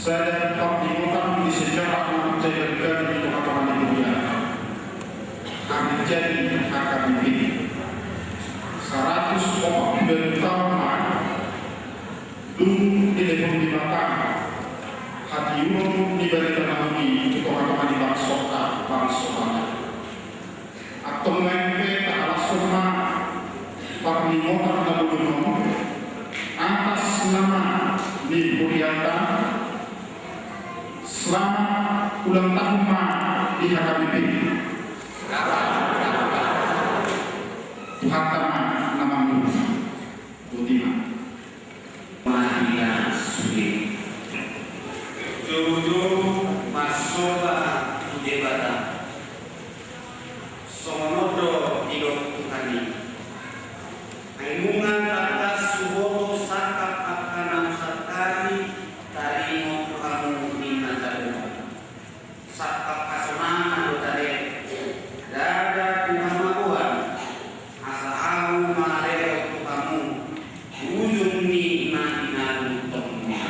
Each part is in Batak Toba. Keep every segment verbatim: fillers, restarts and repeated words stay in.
Sada parningotan di sejarah na manjadi gabe di tonga-tonga ni huria. Hami jadi H K B P. Saratus opat pulu ualu taon ma dung dilehon Debata hatiuron ni barita na uli tu tonga-tonga ni bangsonta, bangso Batak. Antong naeng pe tahalashon ma parningotan na bolon on atas nama ni hurianta. Selamat ulang tahun ma di H K B P. Tuhanta ma na mangurus. Boti ma. Marhite sude. Joujou marsoba tu Debata. Songon on do didok Tuhan i. Ai nunga tangkas huboto sangkap angka na husangkapi, taringot tu hamu ninna tabo. Sangkap hasonangan do tadok, ndada tu hamagoan, asa ahu mangalehon tu hamu ujung ni na hinaluhonmuna.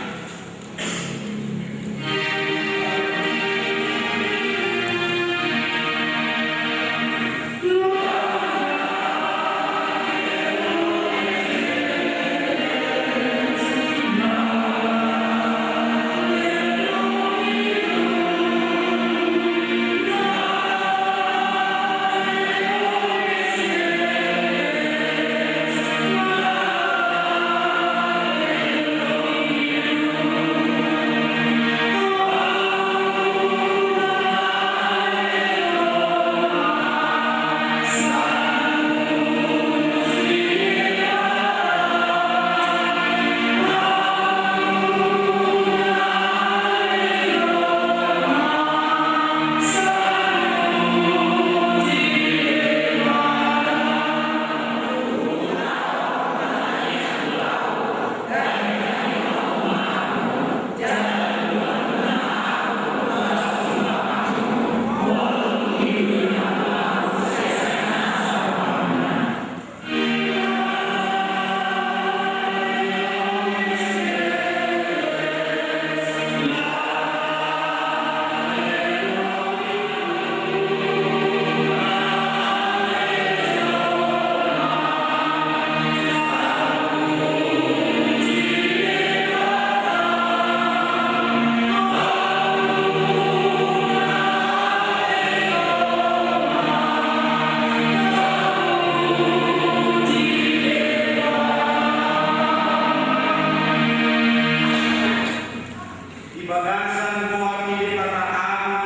Di bagasan goar ni Debata Ama,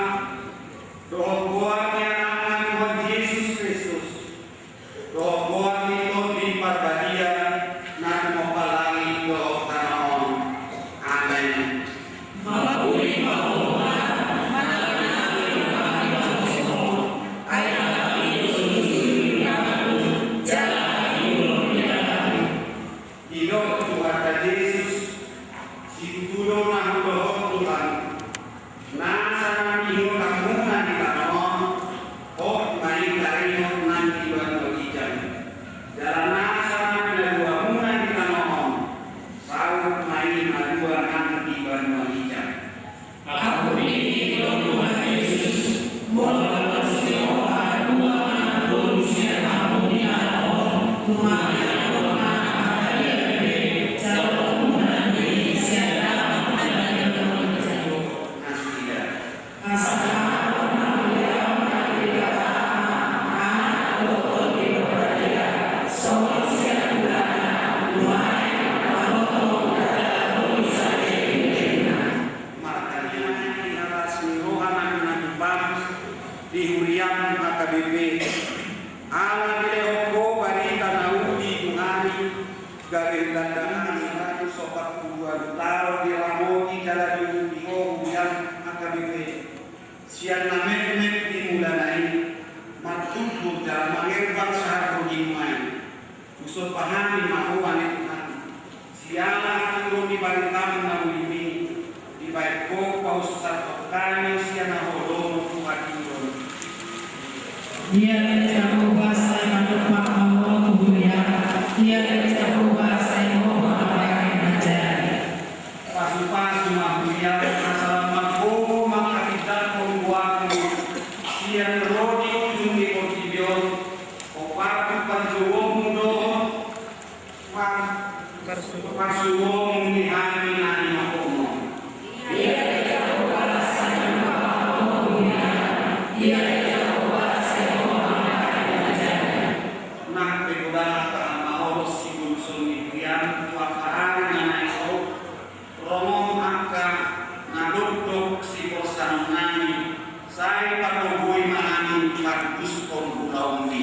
dohot goar ni Anakna Tuhan Jesus Kristus, dohot goar ni Tondi Parbadia, na tumompa langit dohot tano on. Amen. Didok Tuhanta Jesus, situtu do na hudokhon tu hamu, nasa na niingotanmuna di tano on, hot ma i taringot nang di banua ginjang. Jala nasa na pinaluamuna di tano on, saut ma i malua nang di banua ginjang. Ahu do Tuhan Jesus, molo dua ma na tolu sian hamu di tano on, tumangihon ma ahu di bagasan Martangiang ma di las ni roha nami na tumpam di huriam H K B P. Ala dilehon Ho barita na uli tu hami, gabe ditanda hami saratus opat pulu ualu taon diramoti jala diurupi Ho huriam H K B P. Sian na metmet di mulana i, martumbur jala mangerbang sahat ro di nuaeng. Husomba hami ma Ho ale Tuhan, siala hatiuron ni baritam na uli i, dibahen Ho pausashon hami sian na holom tu hatiuron. Ia do Jahowa sai mandok ma Ho tu huriam, ia do Jahowa sai Ho mambahen na jadi. Pasupasu ma huriam. Parsuhutmu do, par-, parsuhutmu ni hami na ninokhonmu. Nang pe godang angka na maol, sigomson ni tiang tu angka ari na naeng ro, rongomi angka na dokdok siporsanannami, sai patogoi ma hami padudushon ulaonmi.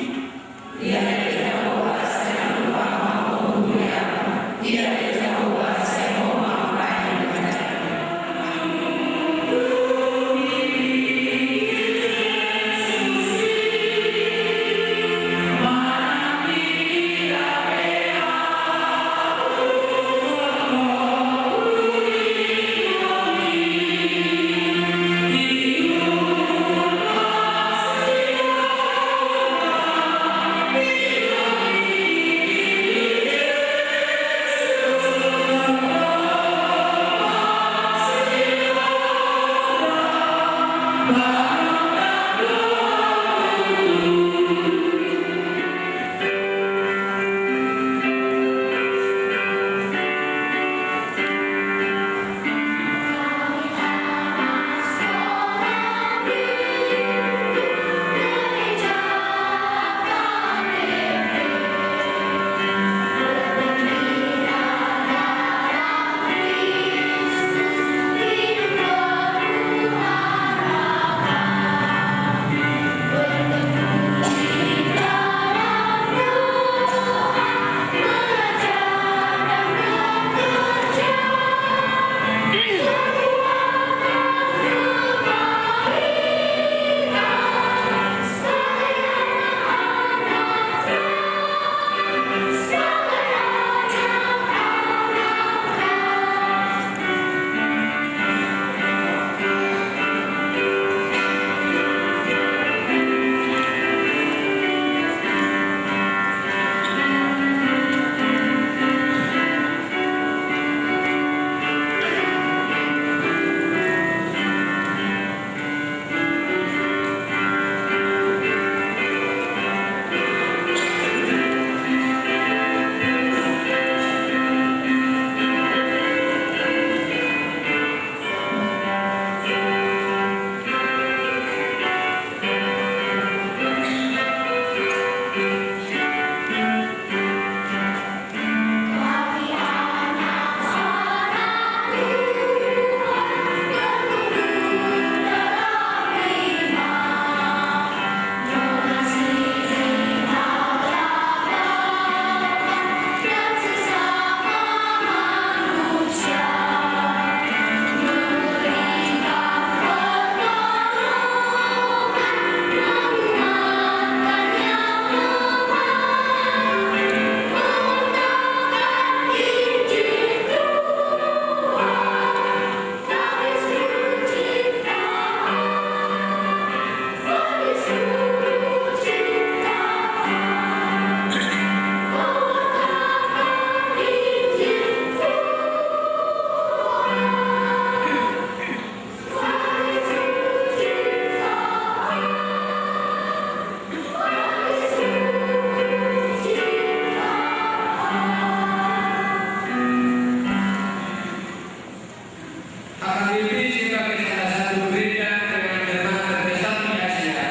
H K B P sebagai salah satu gereja dengan jemaat terbesar di Asia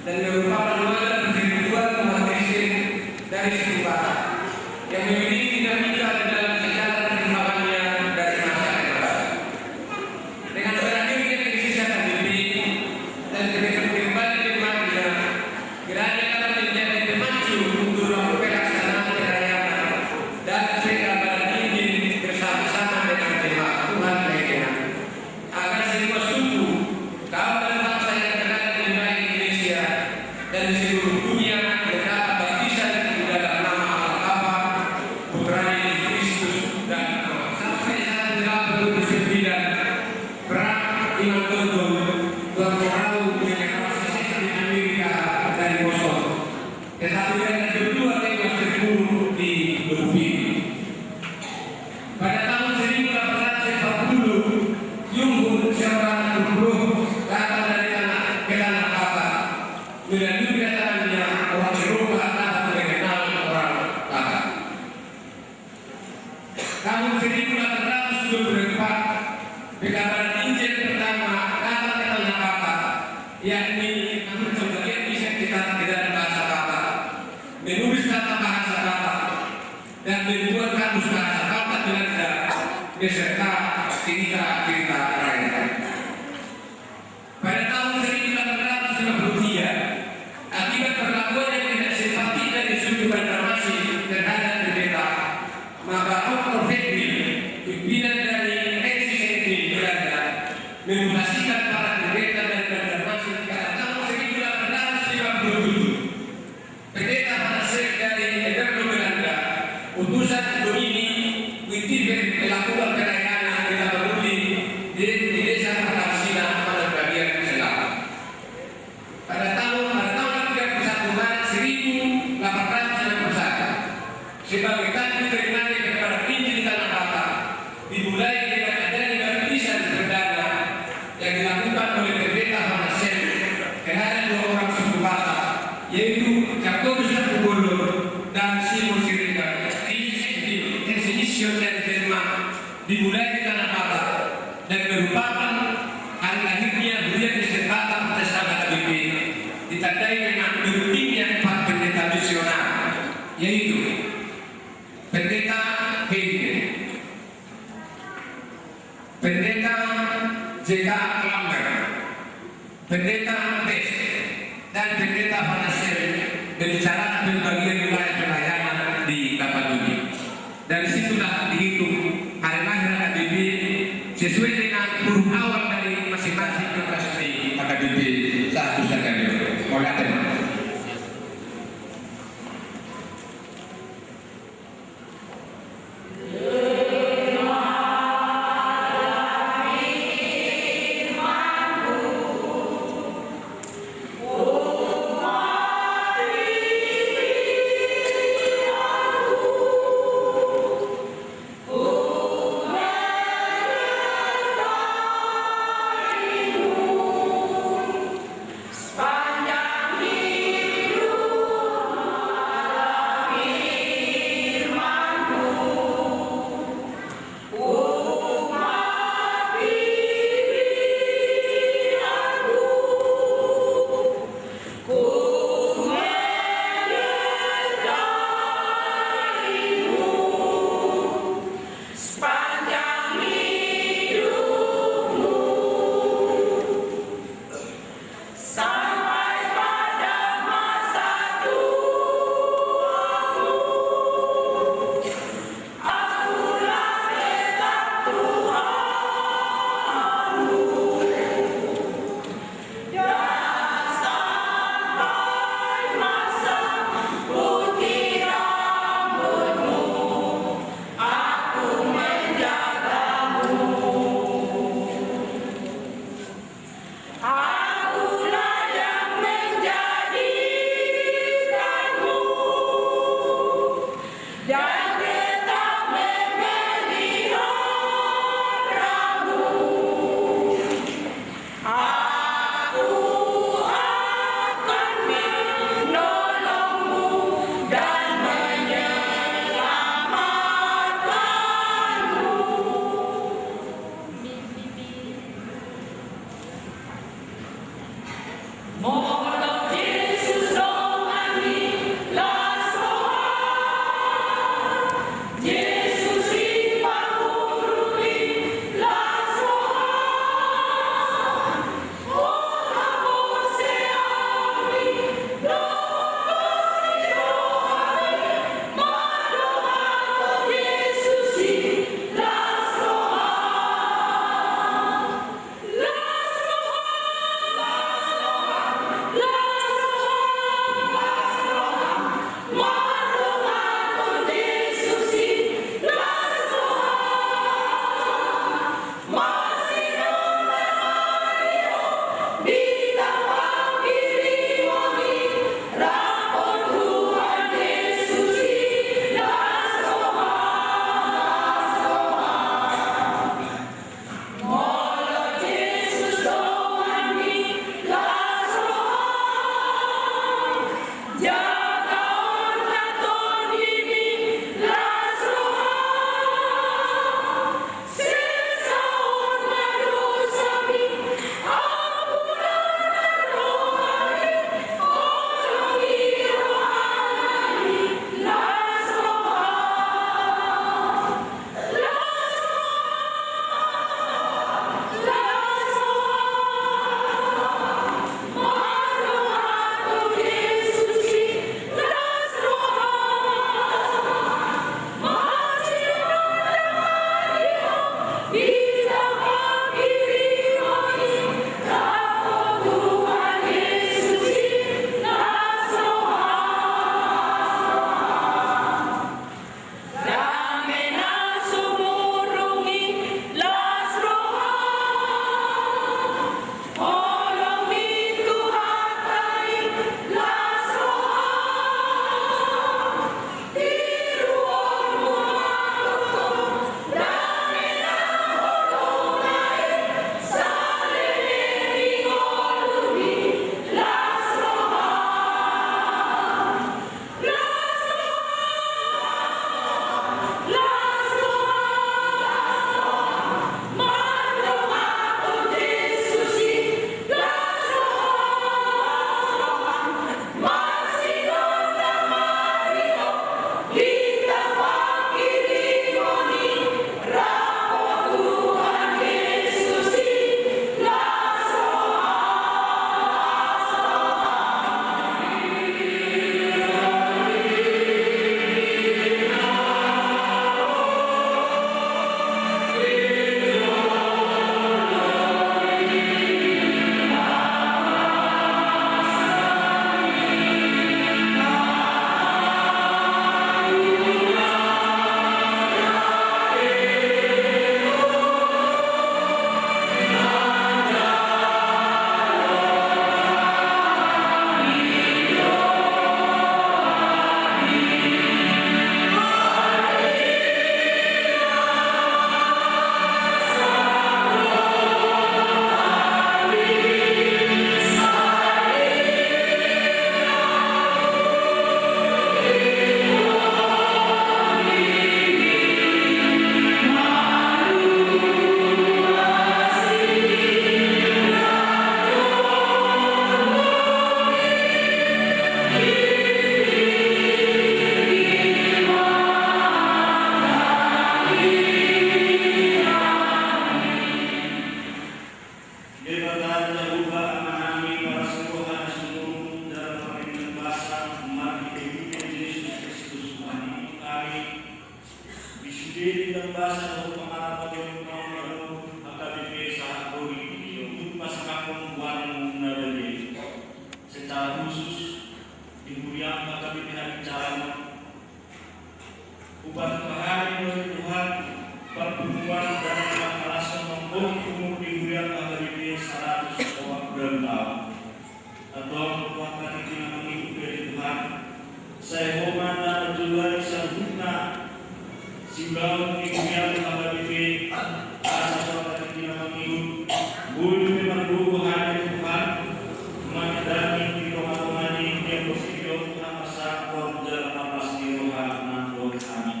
dan merupakan wadah persekutuan umat Kristen dari seluruh barat yang memiliki dinamika di dalam segala perkembangannya dari masa ke masa. Dengan berakhirnya krisis H K B P dan kembali jemaatnya, kiranya dapat menjadi pemacu untuk pelaksanaan perayaan dan pekabaran Injil bersama-sama dengan jemaat Tuhan lainnya. Agar semua suku, kaum dan bangsa yang terada di wilayah Indonesia dan di seluruh dunia mendapat baptisan di dalam nama Allah Bapa, Putranya Yesus Kristus, dan Roh Sampai saat delapan puluh sembilan, Bra Iman Tondong, Tuan Korau, Jakarta, di Amerika, dari Boston. Tetapi mereka berdua tewas terbunuh di Lubuk Linggau. Pada tahun seribu delapan ratus empat puluh, Yunghun, seorang anak Bruk, datang dari tanah, ke Tanah Batak. Melalui kedatangannya, orang Eropa dapat mereka dan membuat kamus bahasa Batak Belanda beserta cerita-cerita lainnya. Pada tahun seribu delapan ratus lima puluh tiga, akibat perlakuan yang tidak simpatik dari suku Banjarmasin terhadap pendeta, maka Doktor Fedwil, pimpinan dari N C C N P Belanda, memutasikan para pendeta dari Banjarmasin pada tahun seribu delapan ratus lima puluh tujuh. Pendeta Hanasel dari Erdo Belanda, utusan Domini Wittenberg, melakukan pelayanan di Tapanuli, di, di desa Pertamsina, pada bagian selatan. Pada tahun, pada tahun tiga puluh satu Maret seribu delapan ratus enam puluh satu, sebagai tanda terima kebenaran Injil di Tanah Batak, dimulai dengan adanya baptisan perdana yang dilakukan oleh Pendeta Hanasel terhadap dua orang suku Batak, yaitu Jakobus Hamugollion dan Simon Siregar, di Exhibition dari Jerman, dimulai di Tanah Batak dan merupakan hari lahirnya Huria Kristen Batak Protestan H K B P, ditandai dengan berundingnya empat pendeta misionar, yaitu Pendeta Heinke, Pendeta J K Lambert, Pendeta Best, dan Pendeta Hanasel, membicarakan pembagian wilayah pelayanan di Tapanuli. Dari situlah dihitung hari lahir H K B P sesuai dengan huruf awal dari masing-masing generasi H K B P satu Sagarion. Mauliate. Di pinggan basa dohot pangarapati on, H K B P sahat Bogor, di on pasahathon goarMu na badia. Secara khusus di huriaM H K B P Halilintar on, hupasahat hami, Tuhan, parpunguan dan pangalason mangkoki umur di huriaM H K B P saratus opat pulu ualu taon. Antong Tuhan, patik di na mangihut, Tuhan. Sai Ho ma na manjoloi saluhutna siulaon di huriaM H K B P, asa Ho ma patik di na mangihut, boi pe margogo hami, Tuhan, mandalangi di tongatonga ni apostel on, Tuhan, asa Ho jala marlas ni roha nang dohot hami.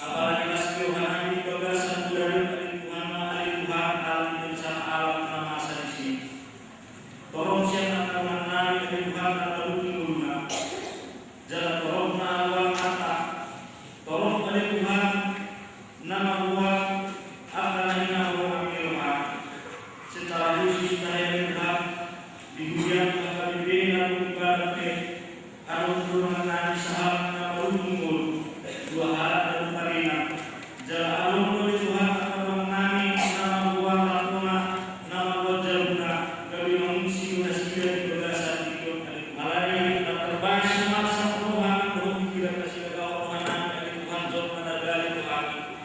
Apalagi las ni roha nami di bagasan poda on, ale Tuhan, ale Tuhan, alam ni bagasan alam na masa disi. Torop sian angka dongan nami, ale Tuhan, na tarutung ngoluna, jala torop na aluang hata. Torop, ale Tuhan, na mambuat angka na hinaholongan ni roha. Secara khusus tahe, ale Tuhan, di huriaM H K B P na dung ibadah pe, adong dongan nami sahalak na parutung ngolu, dua halak na dung parinang. Jala adong do, ale Tuhan, angka dongan nami na mamboan latona, na mamboan jaluna, gabe mangungsi do nasida di bagasan tingki on, ale Tuhan. Alai na tarbahen sumarsak roha nang dohot pikiran nasida, gabe, Tuhan, ale Tuhan, jolma na gale, Tuhan,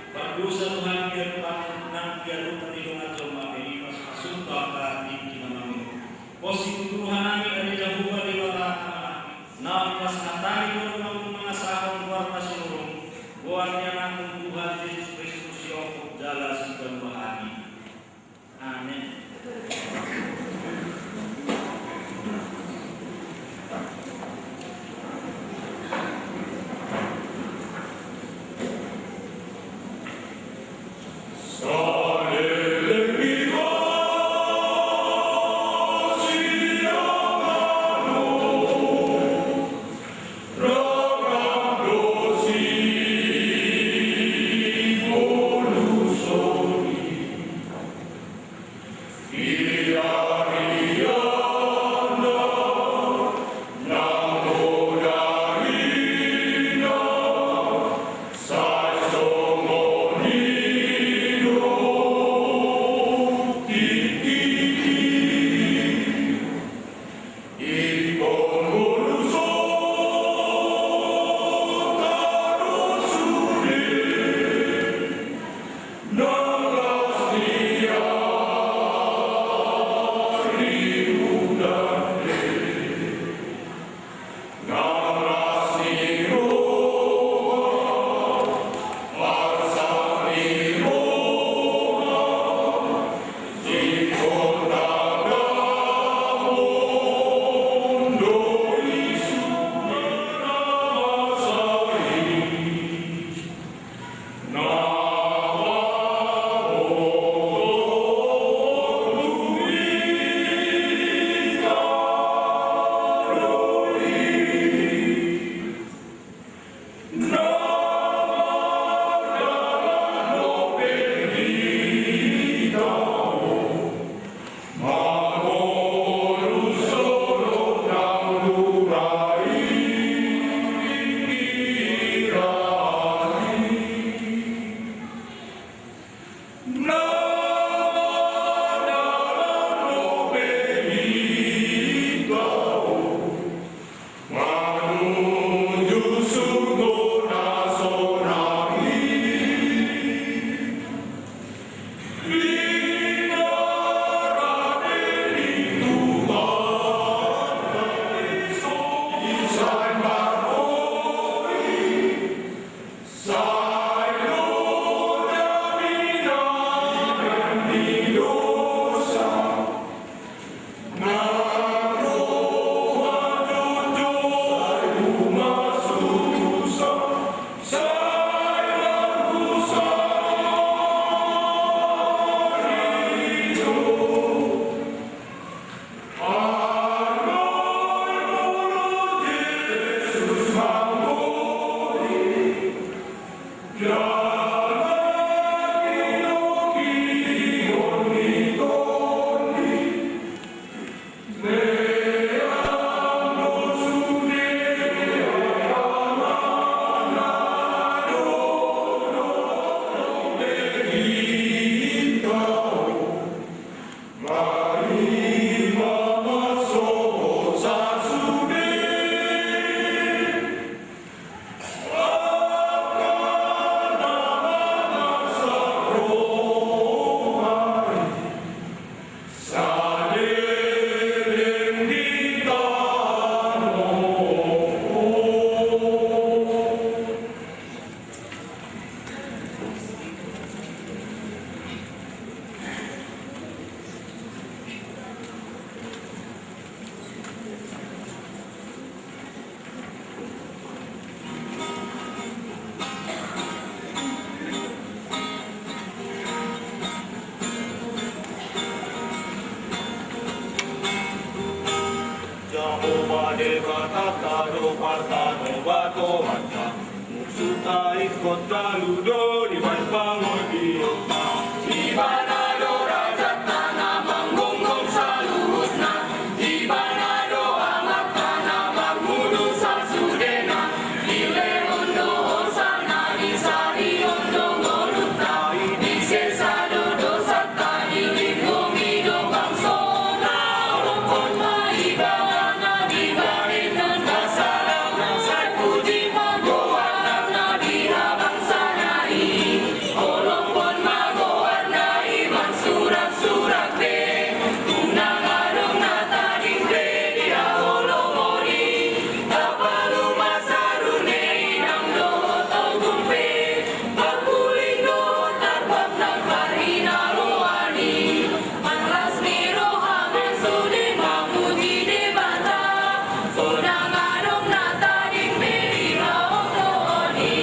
pardosa, Tuhan, di adopan, nang di adopan ni dongan jolma pe, i ma pasahathon angka tingki na mangihut. Pos situtu roha nami, ale Jahowa Debata Amanami, naung pasahat hami do na mangasahon goarna sumurung, goar ni Anakmu Tuhan Jesus Kristus, sihompu jala sipaluahon nami. Amen. Ado partanobatoanna, muksuta ingkon talu do di parpangordion. Ibana do rajanta na manggonggong saluhutna, ibana do amanta na marmudun sasudena, dilehon do hosanna disarihon do ngolunta, disesa do dosa. Marlas ni roha ma sude mamuji Debata, unang adong na tading be di haotoon i.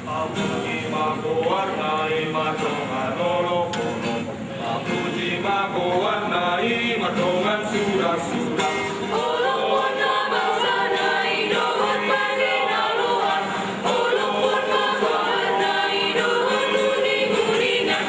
Tapuji ma goarna i mardongan oloan on, tapuji ma goarna i mardongan suraksurak. Oloan ma bangsana i dohot panginaloan, oloan ma goarna i dohot uninguningan.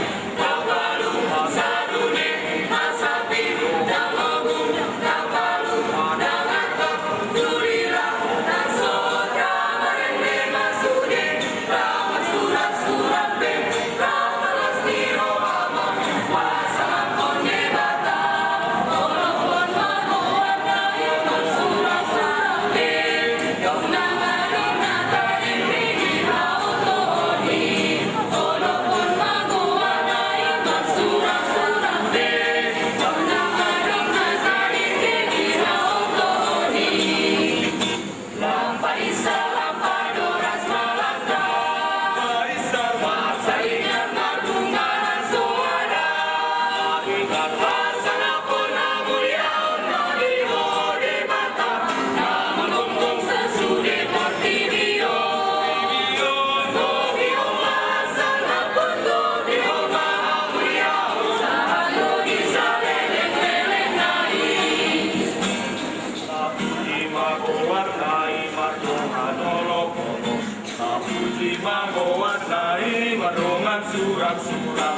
Tapuji ma goarna i mardongan oloan on, tapuji ma goarna i mardongan suraksurak.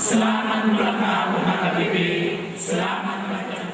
Selamat ulang tahun H K B P. Selamat ulang tahun.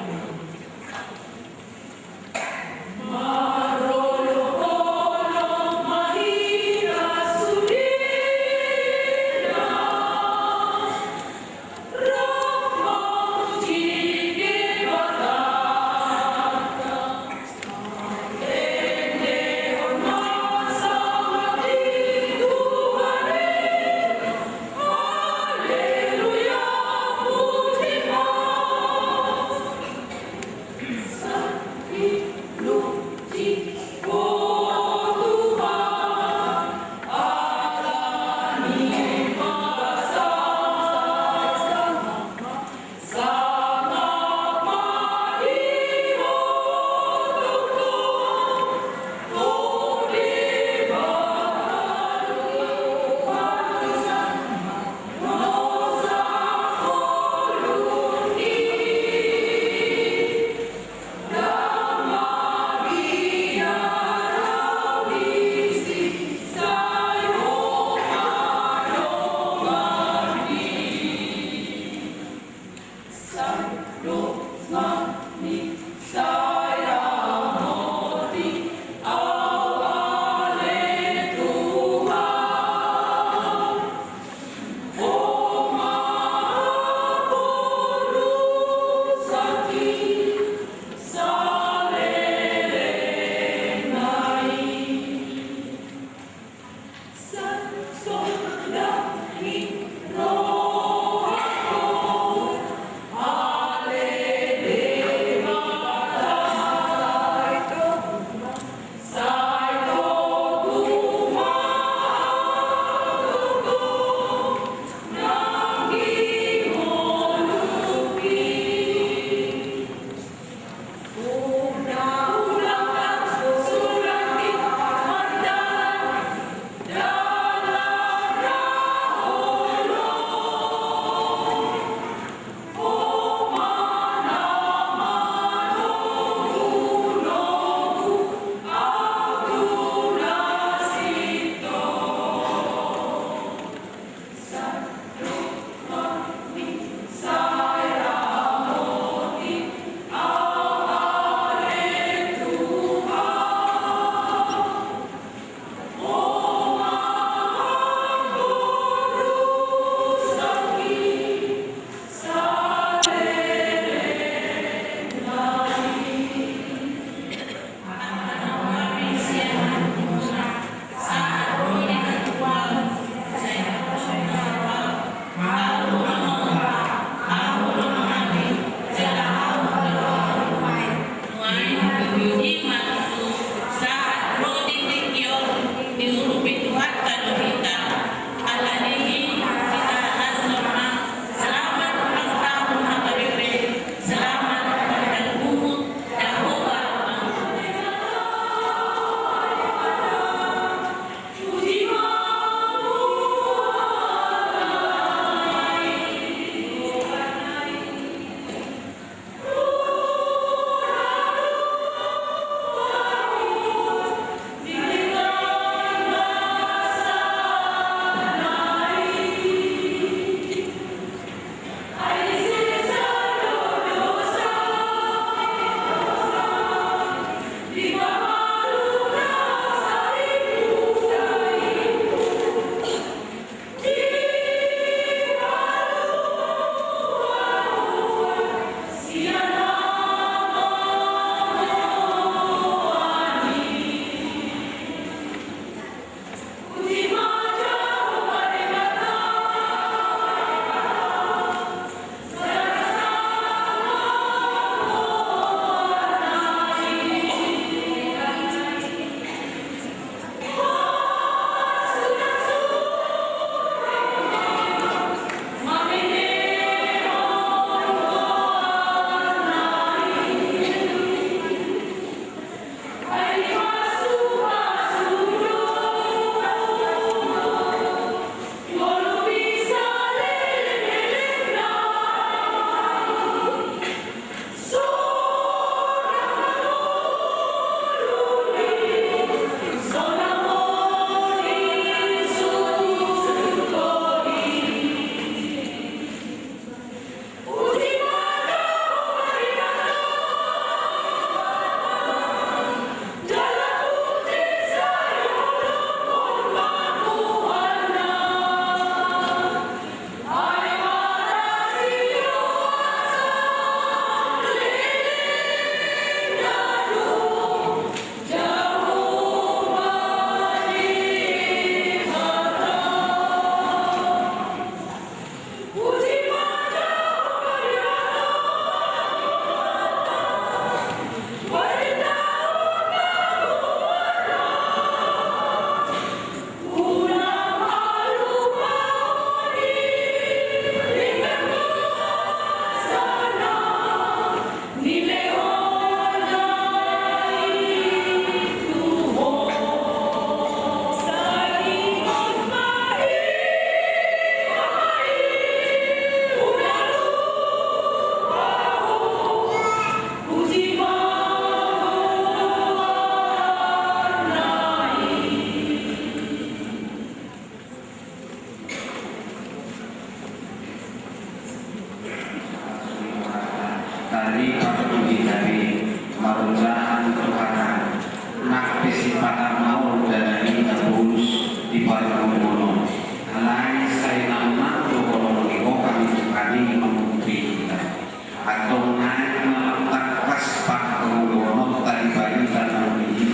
Antong naeng ma tangkas panggogononta di barita na uli i,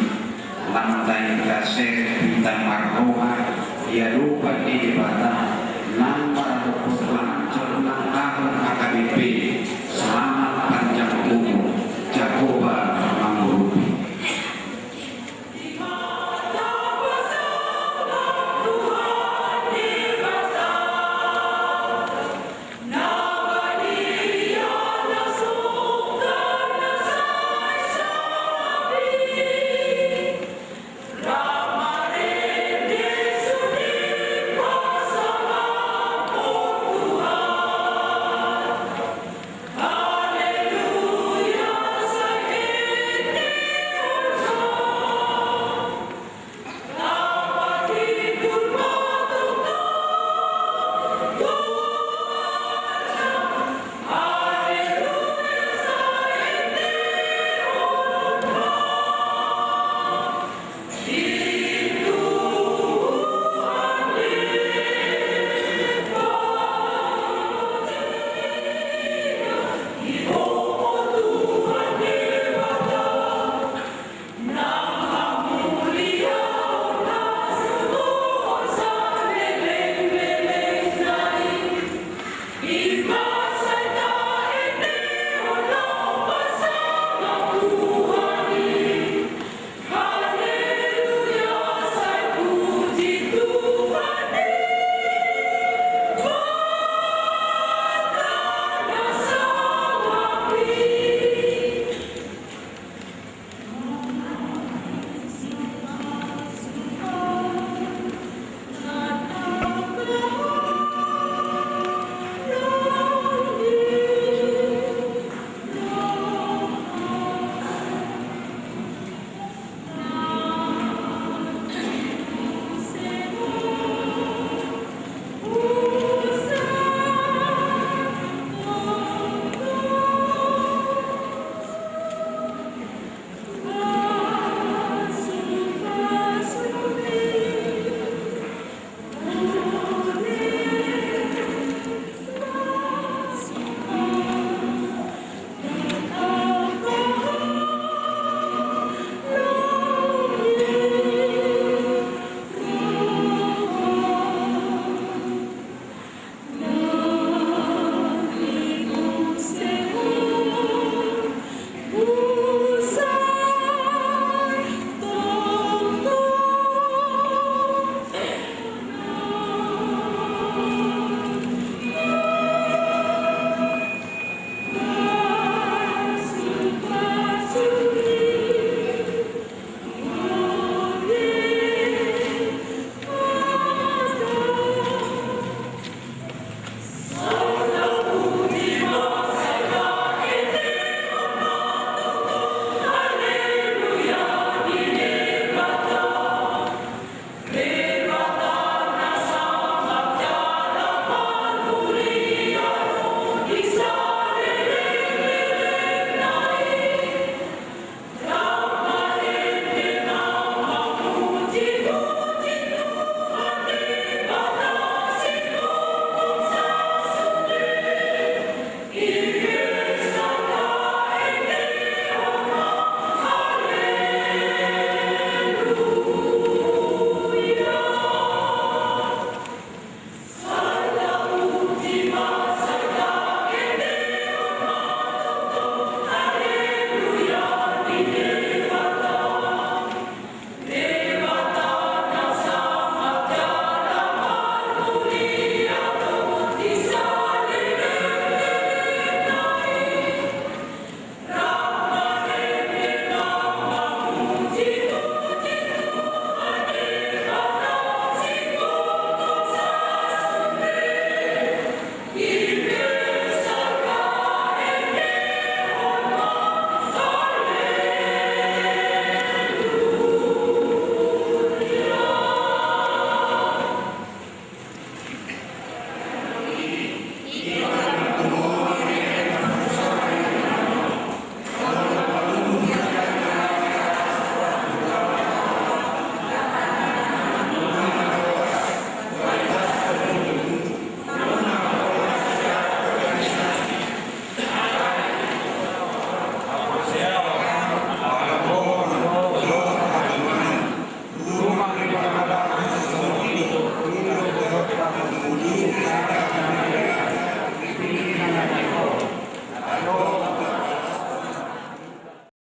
lam naeng gabe hita marroha di adopan ni Debata nang